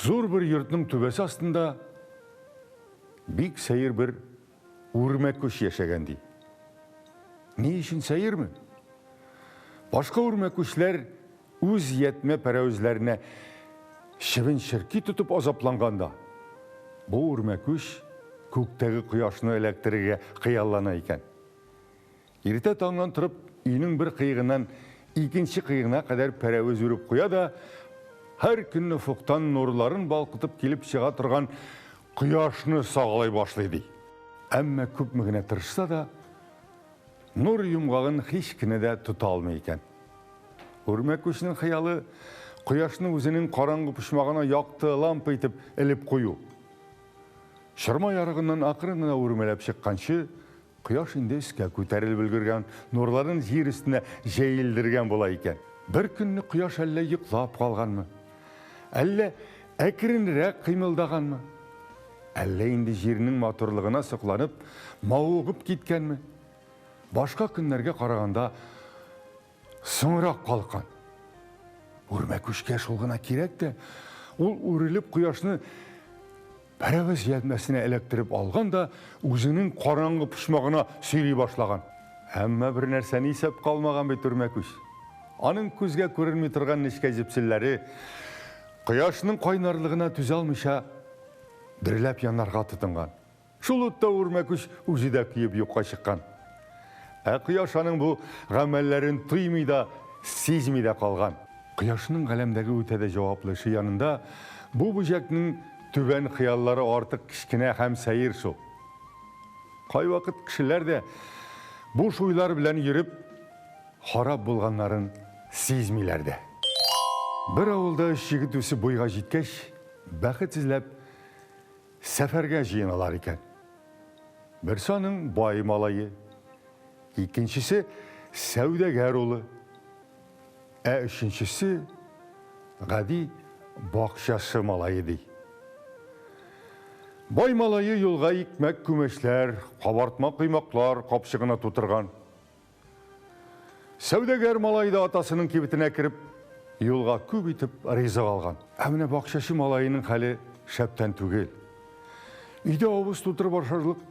Зур бер йортның түбәсе астында бик сәер бер үрмәкүч яшәгән ди. Ни өчен сәерме? Башка үрмәкүчләр үз ятмә пәрәвезләренә чебен-черки тотып азапланганда, бу үрмәкүч күктәге кояшны эләктерергә хыяллана икән. Иртә таңнан торып, өйнең бер кыегыннан икенче кыегына кадәр пәрәвез үреп куя да, һәр көнне офыктан нурларын балкытып килеп чыга торган кояшны сагалый башлый, ди. Әмма күпме генә тырышса да, нур йомгагын һич кенә дә тота алмый икән. Үрмәкүчнең хыялы, кояшны үзенең караңгы почмагына якты лампа итеп элеп кую. Чорма ярыгыннан акрын гына үрмәләп чыкканчы, Кояш инде өскә күтәрелеп өлгергән, нурларын җир өстенә җәелдергән була икән. Бер көнне кояш әллә йоклап калганмы, әллә әкренрәк кыймылдаганмы, әллә инде җирнең матурлыгына сокланып, мавыгып киткәнме, башка көннәргә караганда соңрак калкан. Үрмәкүчкә шул гына кирәк тә, ул үрелеп кояшны пәрәвез ятмәсенә эләктереп алган да үзенең караңгы почмагына сөйри башлаган. Әмма бер нәрсәне исәп калмаган бит үрмәкүч. Аның күзгә күренми торган нечкә җепселләре кояшның кайнарлыгына түзә алмыйча дөрләп янарга тотынган. Шул утта үрмәкүч үзе дә көеп юкка чыккан. Ә кояш аның бу гамәлләрен тоймый да, сизми дә калган. Кояшның галәмдәге үтә дә җаваплы эше янында бу бөҗәкнең түбән хыяллары артык кечкенә һәм сәер шул. Кайвакыт кешеләр дә буш уйлар белән йөреп, харап булганнарын сизмиләр дә. Бер авылда өч егет үсеп буйга җиткәч, бәхет эзләп, Сәфәргә җыеналар икән. Берсе аның бай малае, икенчесе сәүдәгәр улы, ә өченчесе гади бакчачы малае ди. Бай малае юлга икмәк-күмәчләр, кабартма-коймаклар капчыгына тутырган. Сәүдәгәр малай да атасының кибетенә кереп, юлга күп итеп ризык алган. Ә менә бакчачы малаеның хәле шәптән түгел. Өйдә авыз тутырып ашарлык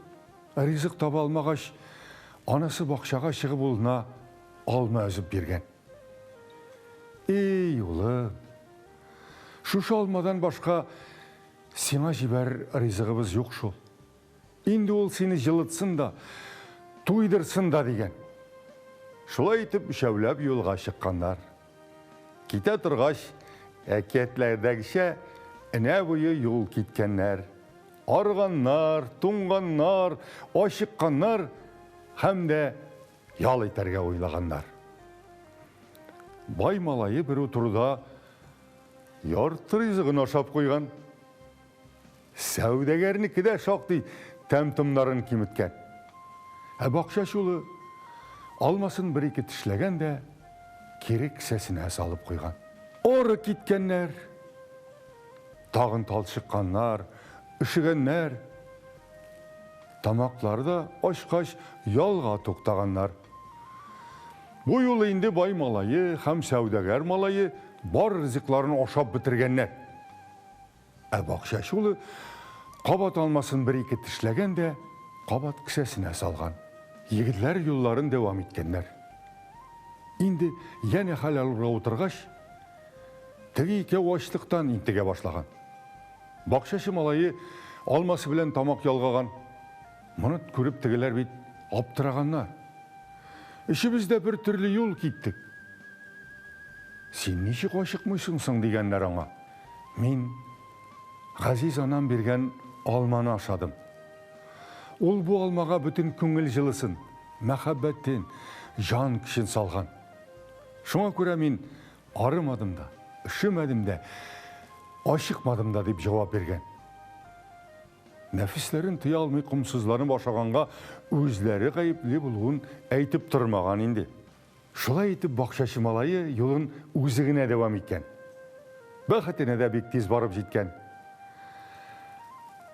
ризык таба алмагач, анасы бакчага чыгып улына алма өзеп биргән. Эй, улым, шушы алмадан башка сиңа җибәрер ризыгыбыз юк шул. Инде ул сине җылытсын да, туйдырсын да дигән. Шулай итеп өчәүләп юлга чыкканнар. Китә торгач, әкиятләрдәгечә энә буе юл киткәннәр. Арыганнар, туңганнар, ачыкканнар һәм дә ял итәргә уйлаганнар. Бай малае бер утыруда ярты ризыгын ашап куйган. Сәүдәгәрнеке дә шактый тәм-томнарын киметкән. Ә бакчачы улы алмасын бер-ике тешләгән дә кире кесәсенә салып куйган. Ары киткәннәр, тагын талчыкканнар, өшегәннәр. Тамаклары да ачкач ялга туктаганнар. Бу юлы инде бай малае һәм сәүдәгәр малае бар ризыкларын ашап бетергәннәр. Ә бакчачы улы кабат алмасын бер-ике тешләгән дә кабат кесәсенә салган. Егетләр юлларын дәвам иткәннәр. Инде янә хәл алырга утыргач, теге икәү ачлыктан интегә башлаган. Бакчачы малае алмасы белән тамак ялгаган. Моны күреп тегеләр бит аптыраганнар. Өчебез дә бер төрле юл киттек. Син ничек ачыкмыйсың соң, дигәннәр аңа. Мин газиз анам биргән алманы ашадым. Ул бу алмага бөтен күңел җылысын, мәхәббәтен, җан көчен салган. Шуңа күрә мин арымадым да, өшемәдем дә, ачыкмадым да, дип җавап биргән. Нәфесләрен тыя алмый комсызланып ашаганга үзләре гаепле булуын әйтеп тормаган инде. Шулай итеп, бакчачы малае юлын үзе генә дәвам иткән. Бәхетенә дә бик тиз барып җиткән.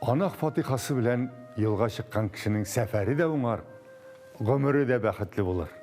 Ана фатихасы белән юлга чыккан кешенең сәфәре дә уңар, гомере дә бәхетле булыр.